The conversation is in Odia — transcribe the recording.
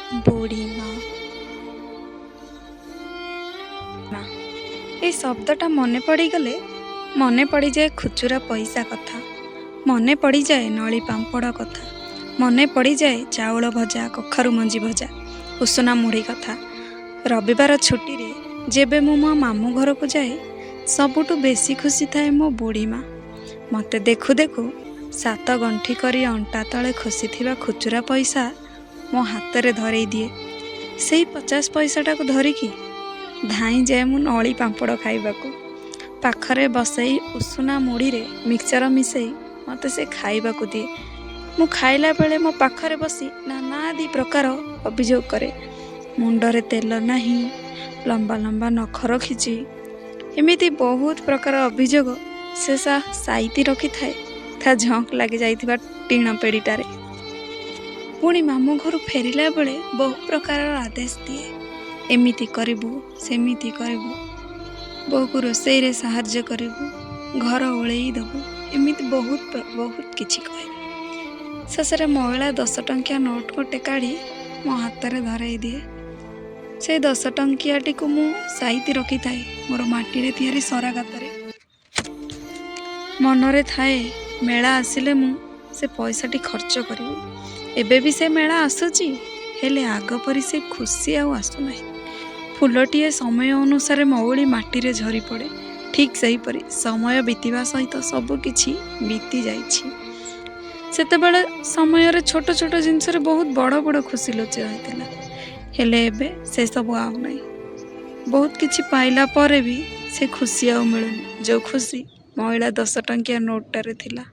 ବୁଢ଼ୀ ମା। ମା, ଏଇ ଶବ୍ଦଟା ମନେ ପଡ଼ିଗଲେ ମନେ ପଡ଼ିଯାଏ ଖୁଚୁରା ପଇସା କଥା, ମନେ ପଡ଼ିଯାଏ ନଳି ପାମ୍ପଡ଼ କଥା, ମନେ ପଡ଼ିଯାଏ ଚାଉଳ ଭଜା, କଖାରୁ ମଞ୍ଜି ଭଜା, ଉଷୁନା ମୁଢ଼ି କଥା। ରବିବାର ଛୁଟିରେ ଯେବେ ମୁଁ ମୋ ମାମୁଁ ଘରକୁ ଯାଏ, ସବୁଠୁ ବେଶୀ ଖୁସି ଥାଏ ମୋ ବୁଢ଼ୀ ମା। ମୋତେ ଦେଖୁ ଦେଖୁ 7 ଗଣ୍ଠି କରି ଅଣ୍ଟା ତଳେ ଖୋସିଥିବା ଖୁଚୁରା ପଇସା ମୋ ହାତରେ ଧରେଇ ଦିଏ। ସେଇ 50 ପଇସାଟାକୁ ଧରିକି ଧାଇଁ ଯାଏ ମୁଁ ନଳି ପାମ୍ପଡ଼ ଖାଇବାକୁ। ପାଖରେ ବସେଇ ଉଷୁନା ମୁଢ଼ିରେ ମିକ୍ସଚର ମିଶେଇ ମୋତେ ସେ ଖାଇବାକୁ ଦିଏ। ମୁଁ ଖାଇଲା ବେଳେ ମୋ ପାଖରେ ବସି ନାନାଦି ପ୍ରକାର ଅଭିଯୋଗ କରେ। ମୁଣ୍ଡରେ ତେଲ ନାହିଁ, ଲମ୍ବା ଲମ୍ବା ନଖ ରଖିଛି, ଏମିତି ବହୁତ ପ୍ରକାର ଅଭିଯୋଗ ସେ ସାଇତି ରଖିଥାଏ ତା ଝଙ୍କ ଲାଗି ଯାଇଥିବା ଟିଣ ପେଡ଼ିଟାରେ। ପୁଣି ମାମୁଁ ଘରୁ ଫେରିଲା ବେଳେ ବହୁ ପ୍ରକାରର ଆଦେଶ ଦିଏ। ଏମିତି କରିବୁ, ସେମିତି କରିବୁ, ବୋଉକୁ ରୋଷେଇରେ ସାହାଯ୍ୟ କରିବୁ, ଘର ଓଳେଇ ଦେବୁ, ଏମିତି ବହୁତ ବହୁତ କିଛି କହେ। ଶେଷରେ ମଇଳା 10 ଟଙ୍କିଆ ନୋଟ୍ ଗୋଟେ କାଢ଼ି ମୋ ହାତରେ ଧରେଇ ଦିଏ। ସେଇ 10 ଟଙ୍କିଆଟିକୁ ମୁଁ ସାଇତି ରଖିଥାଏ ମୋର ମାଟିରେ ତିଆରି ସରାଗାତରେ। ମନରେ ଥାଏ ମେଳା ଆସିଲେ ମୁଁ ସେ ପଇସାଟି ଖର୍ଚ୍ଚ କରିବି। ଏବେ ବି ସେ ମେଳା ଆସୁଛି, ହେଲେ ଆଗ ପରି ସେ ଖୁସି ଆଉ ଆସୁନାହିଁ। ଫୁଲଟିଏ ସମୟ ଅନୁସାରେ ମଉଳି ମାଟିରେ ଝରିପଡ଼େ, ଠିକ୍ ସେହିପରି ସମୟ ବିତିବା ସହିତ ସବୁକିଛି ବିତି ଯାଇଛି। ସେତେବେଳେ ସମୟରେ ଛୋଟ ଛୋଟ ଜିନିଷରେ ବହୁତ ବଡ଼ ବଡ଼ ଖୁସି ଲୁଚି ରହିଥିଲା, ହେଲେ ଏବେ ସେସବୁ ଆଉ ନାହିଁ। ବହୁତ କିଛି ପାଇଲା ପରେ ବି ସେ ଖୁସି ଆଉ ମିଳୁନି, ଯେଉଁ ଖୁସି ମଇଳା 10 ଟଙ୍କିଆ ନୋଟଟାରେ ଥିଲା।